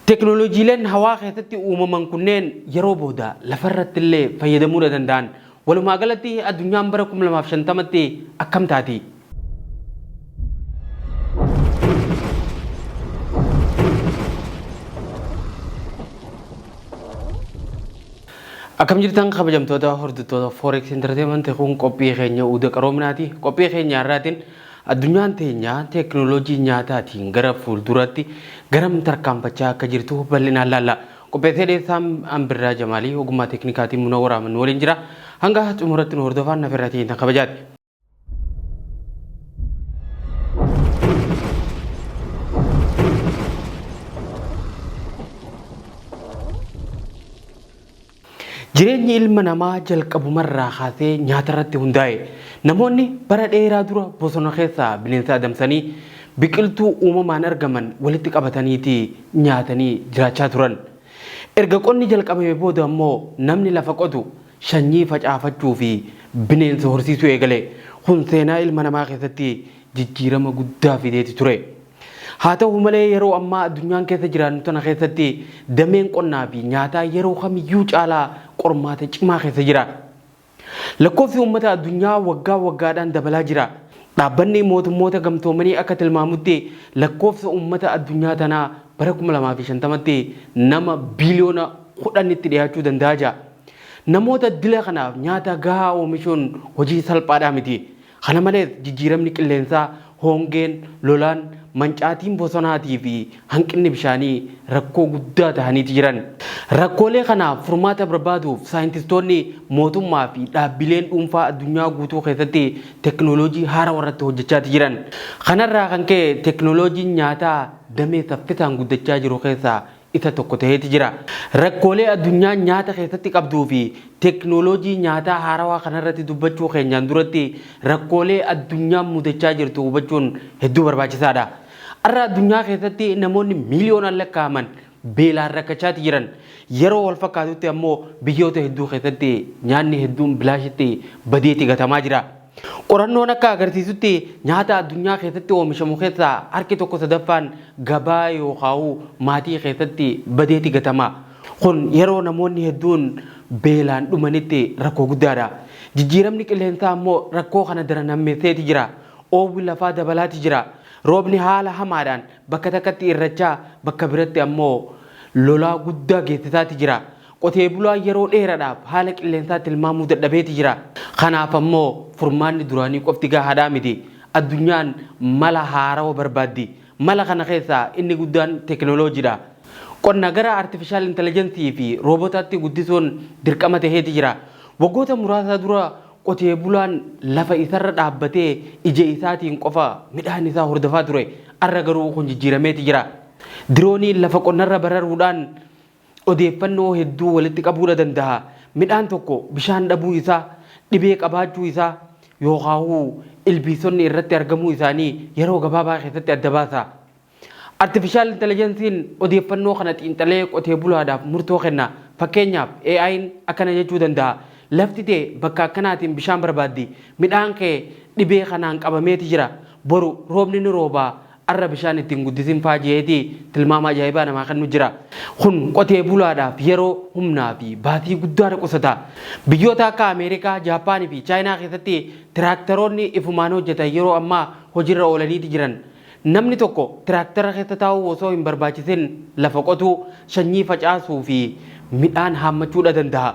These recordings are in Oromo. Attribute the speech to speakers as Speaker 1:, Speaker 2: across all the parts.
Speaker 1: Teknooloojiileen hawaa keessatti uumaman kunneen yeroo booda lafarratti illee fayyadamuudha danda'an. Walumaa galatti addunyaan bara 2050tti akkam taati? Akkam jirtan kabajamtoota hordoftoota Forex Entertainment kun qophii keenya Uuda Qaroominaati. Qophii keenya har'aatiin addunyaan teenya teeknooloojii nyaataatiin gara fuulduraatti garam tarkaanfachaa akka jirtu bal'inaan laalla. Qopheessee dhiyeessaan Ambirraa Jamaalii ogummaa teeknikaatiin Munawwaraa Aman waliin jira. Hanga xumuratti nu hordofaan nafirraa ta'een kabajaati. Jireenyi ilma namaa jalqabumarraa kaasee nyaatarratti hundaa'e. Namoonni bara dheeraa dura bosona keessaa bineensa adamsanii biqiltuu uumamaan argaman walitti qabataniiti nyaatanii jiraachaa turan. Erga qonni jalqabame booda ammoo namni lafa qotu sanyii facaafachuu fi bineensa horsiisuu eegale. Kun seenaa ilma namaa keessatti jijjiirama guddaa fideeti ture. Haa ta'u malee yeroo ammaa addunyaan keessa jiraannu tana keessatti dameen qonnaa fi nyaataa yeroo kamiyyuu caalaa qormaata cimaa keessa jira. Lakkoofsi uummata addunyaa waggaa waggaadhaan dabalaa jira. Dhaabbanni mootummoota gamtoomanii akka tilmaamutti lakkoofsa uummata addunyaa tanaa bara 2050tti nama biiliyoona 10tti dhiyaachuu danda'a jedha. Namoota dila kanaaf nyaata gahaa oomishuun hojii salphaadhaa miti. Kana malees jijjiiramni qilleensaa, hongeen, lolaan, mancaatiin bosonaatii fi hanqinni bishaanii rakkoo guddaa tahaniiti jiran. Rakkoolee kanaaf furmaata barbaaduuf saayintistoonni mootummaa fi dhaabbileen dhuunfaa addunyaa guutuu keessatti teknooloojii haarawa irratti hojjechaati jiran. Kanarraa kan ka'e teknooloojiin nyaataa damee saffisaan guddachaa jiru keessaa isa tokko taheeti jira. Rakkoolee addunyaan nyaata keessatti qabduu fi teknooloojii nyaataa haarawaa kanarratti dubbachuu keenyaan duratti rakkoolee addunyaan mudachaa jirtu hubachuun hedduu barbaachisaadha. Arra addunyaa keessatti namoonni miiliyoonaan lakkaa'aman beelaan rakkachaati jiran. Yeroo wal fakkaatutti ammoo biyyoota hedduu keessatti nyaanni hedduun bilaashitti badeeti gatamaa jira. Qorannoon akka agarsiisutti nyaata addunyaa keessatti oomishamu keessaa harki tokko sadaffaan gabaa yookaa'u maatii keessatti badeeti gatama. Kun yeroo namoonni hedduun beelaan dhumanitti rakkoo guddaadha. Jijjiiramni qilleensaa ammoo rakkoo kana daran hammeesseeti jira. Oowwi lafaa dabalaati jira. Roobni haala hamaadhaan bakka takkatti irrachaa bakka biratti ammoo lolaa guddaa geessisaati jira. Qotee bulaan yeroo dheeradhaaf haala qilleensaa tilmaamuu dadhabeeti jira. Kanaaf ammoo furmaanni duraanii qofti gahaadhaa miti. Addunyaan mala haarawa barbaaddi. Mala kana keessaa inni guddaan teknooloojiidha. Qonna gara artificial intelligence fi roobotaatti guddisuun dirqama taheeti jira. Waggoota muraasa dura qotee bulaan lafa isarra dhaabbatee ija isaatiin qofa midhaan isaa hordofaa ture. Arra garuu kun jijjiirameeti jira. Dirooniin lafa qonnarra bararuudhaan odeeffannoo hedduu walitti qabuudha dandaha. Midhaan tokko bishaan dhabuu isaa, dhibee qabaachuu isaa yookaahuu ilbiisonni irratti argamuu isaanii yeroo gabaabaa keessatti adda baasa. Artifishaal Intelejensiin odeeffannoo kana xiinxalee qotee bulaadhaaf murtoo kenna. Fakkeenyaaf AI'n akkana jechuu danda'a, Lafti tee bakka akkanaatiin bishaan barbaaddi. Midhaan kee dhibee kanaan qabameeti jira. Boru roobni ni roobaa arra bishaan itti hin guddisin faa je'eeti tilmaama ajaa'ibaa namaa kennu jira. Kun qotee bulaadhaaf yeroo, humnaa fi baasii guddaadha qusata. Biyyoota akka Ameerikaa, Jaappaan fi Chaayinaa keessatti tiraaktaroonni ifumaan hojjetan yeroo ammaa hojirra oolaniiti jiran. Namni tokko tiraaktara keessa taa'uu osoo hin barbaachisin lafa qotuu, sanyii facaasuu fi midhaan haammachuudha danda'a.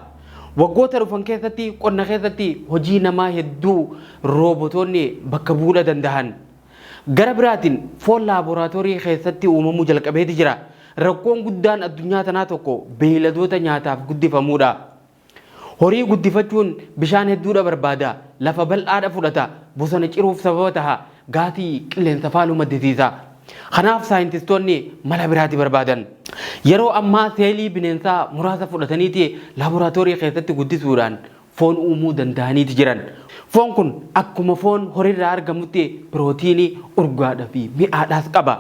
Speaker 1: Waggoota dhufan keessatti qonna keessatti hojii namaa hedduu roobotoonni bakka bu'uudha dandahan. Gara biraatiin foon laaboraatoorii keessatti uumamuu jalqabeeti jira. Rakkoon guddaan addunyaa tanaa tokko beeyladoota nyaataaf guddifamuudha. Horii guddifachuun bishaan hedduudha barbaada, lafa bal'aadha fudhata, bosona ciruuf sababa taha, gaasii qilleensa faalu maddisiisa. Kanaaf saayintistoonni mala biraati barbaadan. Yeroo ammaa seelii bineensaa muraasa fudhataniiti laaboraatoorii keessatti guddisuudhaan foon uumuu dandahaniiti jiran. Foon kun akkuma foon horirraa argamutti pirootiinii, urgaadha fi mi'aadhaas qaba.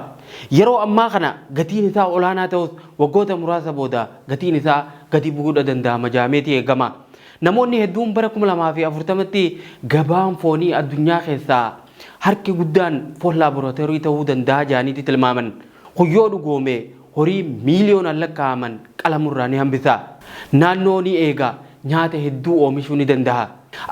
Speaker 1: Yeroo ammaa kana gatiin isaa olaanaa ta'us waggoota muraasa booda gatiin isaa gadi bu'uudha danda'ama ja'ameeti eegama. Namoonni hedduun bara 2040tti gabaan foonii addunyaa keessaa harki guddaan foon laaboraatoorii ta'uu danda'a ja'aniiti tilmaaman. Kun yoo dhugoome horii miiliyoonaan lakkaa'aman qalamurraa ni hambisa. Naannoo ni eega, nyaata hedduu oomishuu ni danda'a.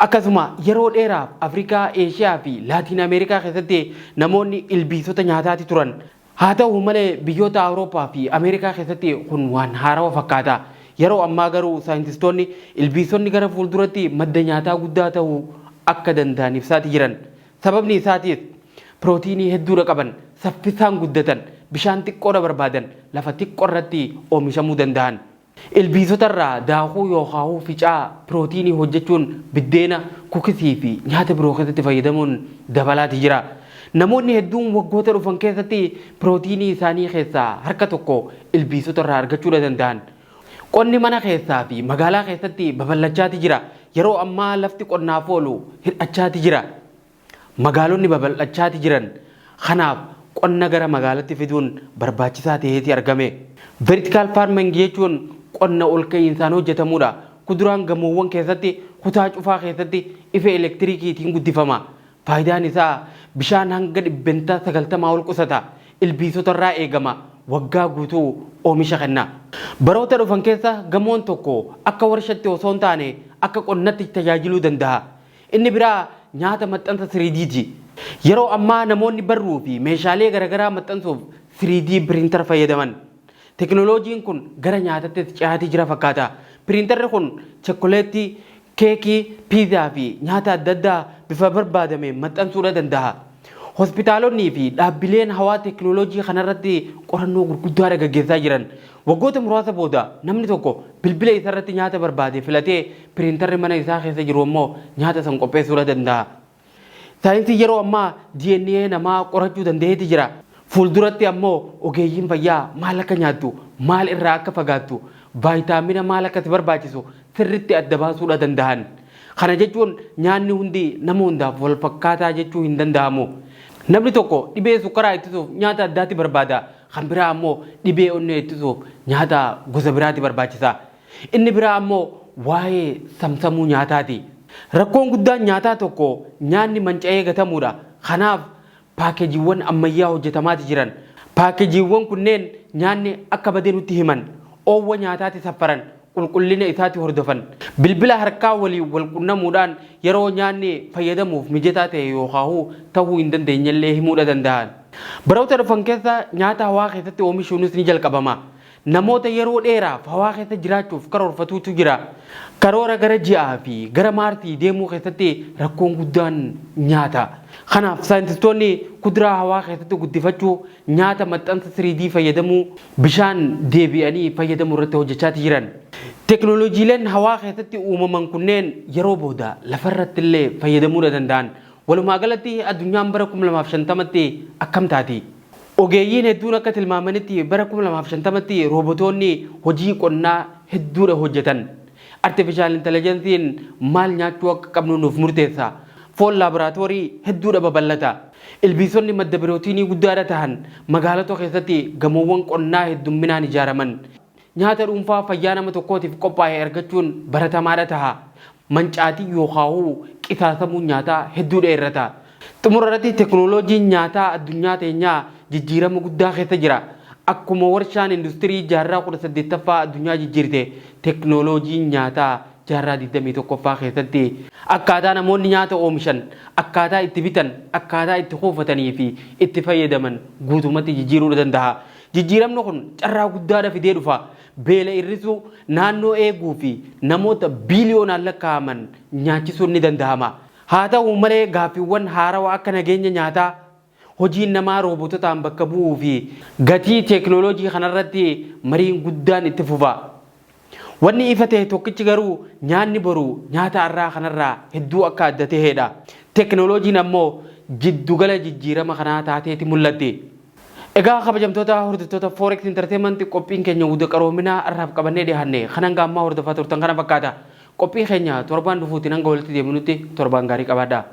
Speaker 1: Akkasuma yeroo dheeraaf Afrikaa, Eeshiyaa fi Laatiin Ameerikaa keessatti namoonni ilbiisota nyaataati turan. Haa ta'u malee biyyoota Awurooppaa fi Ameerikaa keessatti kun waan haarawa fakkaata. Yeroo ammaa garuu saayintistoonni ilbiisonni gara fuulduratti madda nyaataa guddaa ta'uu akka danda'an ibsaati jiran. Sababni isaatiis pirootiinii hedduudha qaban, saffisaan guddatan, bishaan xiqqoodha barbaadan, lafa xiqqorratti oomishamuu danda'an. Ilbiisota irraa daakuu yookaahuu ficaa pirootiinii hojjechuun biddeena, kukisii fi nyaata biroo keessatti fayyadamuun dabalaati jira. Namoonni hedduun waggoota dhufan keessatti pirootiinii isaanii keessaa harka tokko ilbiisota irraa argachuudha danda'an. Qonni mana keessaa fi magaalaa keessatti babal'achaati jira. Yeroo ammaa lafti qonnaaf oolu hir'achaati jira. Magaalonni babal'achaati jiran. Kanaaf qonna gara magaalatti fiduun barbaachisaa ta'eeti argame. Vertical farming jechuun qonna olka'iinsaan hojjetamuudha. Kuduraan gamoowwan keessatti kutaa cufaa keessatti ifa elektiriikiitiin guddifama. Faayidaan isaa bishaan hanga 90% ol qusata. Ilbiisota irraa eegama. Waggaa guutuu oomisha kenna. Baroota dhufan keessa gamoon tokko akka warshatti osoo hin taane akka qonnatti tajaajiluu danda'a. Inni biraa nyaata maxxansa 3D ti. Yeroo ammaa namoonni barruu fi meeshaalee garagaraa maxxansuuf 3D printer fayyadaman. Teknoloojiin kun gara nyaatattis ce'aatii jira fakkaata. Piriintarri kun chokkoleettii, keekii, piizaa fi nyaata adda addaa bifa barbaadameen maxxansuudha danda'a. Hospitaalonni fi dhaabbileen hawaa teknoloojii kanarratti qorannoo gurguddaadha gaggeessaa jiran. Waggoota muraasa booda namni tokko bilbila isarratti nyaata barbaade filatee piriintarri mana isaa keessa jiru ammoo nyaata san qopheessuudha danda'a. Saayinsiin yeroo ammaa DNA namaa qorachuu danda'eeti jira. Fuulduratti ammoo ogeeyyiin fayyaa maal akka nyaattu, maal irraa akka fagaattu, vaayitaamina maal akka si barbaachisu sirritti adda baasuudha danda'an. Kana jechuun nyaanni hundi nama hundaaf wal fakkaataa jechuu hin danda'amu. Namni tokko dhibee sukkaraa ittisuuf nyaata addaati barbaada. Kan biraa ammoo dhibee onnee ittisuuf nyaata gosa biraati barbaachisa. Inni biraa ammoo waa'ee samsamuu nyaataati. Rakkoon guddaan nyaataa tokko nyaanni manca'ee gatamuudha. Kanaaf paakeejiiwwan ammayyaa hojjetamaati jiran. Paakeejiiwwan kunneen nyaanni akka bade nutti himan, oowwa nyaataati saffaran, qulqullina isaati hordofan. Bilbila harkaa waliin wal qunnamuudhaan yeroo nyaanni fayyadamuuf mijataa ta'e yookaahuu ta'uu hin dandeenyellee himuudha danda'an. Baroota dhufan keessa nyaata hawaa keessatti oomishuunis ni jalqabama. Namoota yeroo dheeraaf hawaa keessa jiraachuuf karoorfatuutu jira. Karoora gara ji'aa fi gara Maarsii deemuu keessatti rakkoon guddaan nyaata. Kanaaf saayintistoonni kuduraa hawaa keessatti guddifachuu, nyaata maxxansa 3D fayyadamuu, bishaan deebi'anii fayyadamuu irratti hojjechaati jiran. Teknooloojiileen hawaa keessatti uumaman kunneen yeroo booda lafarratti illee fayyadamuudha danda'an. Walumaa galatti addunyaan bara 2050tti akkam taati? Ogeeyyiin hedduun akka tilmaamanitti bara 2050tti roobotoonni hojii qonnaa hedduudha hojjetan. Artificial intelligence'n maal nyaachuu akka qabnu nuuf murteessa. Foon laaboraatoorii hedduudha babal'ata. Ilbiisonni madda pirootiinii guddaadha tahan magaalota keessatti gamoowwan qonnaa heddumminaan ijaaraman. Nyaata dhuunfaa fayyaa nama tokkootiif qophaa'e argachuun baratamaadha taha. Mancaatii yookaahuu qisaasamuun nyaataa hedduudha hir'ata. Xumura irratti teknooloojiin nyaataa addunyaa teenyaa jijjiirama guddaa keessa jira. Akkuma warshaan industirii jaarraa 18ffaa addunyaa jijjiirte, teknooloojiin nyaataa jaarraa 21ffaa keessatti akkaataa namoonni nyaata oomishan, akkaataa itti bitan, akkaataa itti kuufatanii fi itti fayyadaman guutumatti jijjiiruudha danda'a. Jijjiiramni kun carraa guddaadha fidee dhufa. Beela hir'isuu, naannoo eeguu fi namoota biiliyoonaan lakkaa'aman nyaachisuun ni danda'ama. Haa ta'u malee gaaffiiwwan haarawa akka nageenya nyaataa, hojiin namaa roobototaan bakka bu'uu fi gatii teeknooloojii kanarratti mariin guddaan itti fufa. Wanni ifa ta'e tokkichi garuu nyaanni boru nyaata har'aa kanarraa hedduu akka adda ta'eedha. Teeknooloojiin ammoo jiddugala jijjiirama kanaa taateeti mul'atti. Egaa kabajamtoota hordoftoota Forex Entertainment, qophiin keenya wuda qaroominaa har'aaf qabannee dhiyaanne kan hanga ammaa hordofaa turtan kana fakkaata. Qophii keenya torbaan dhufuutiin hanga walitti deebinutti torbaan gaarii qabaadhaa.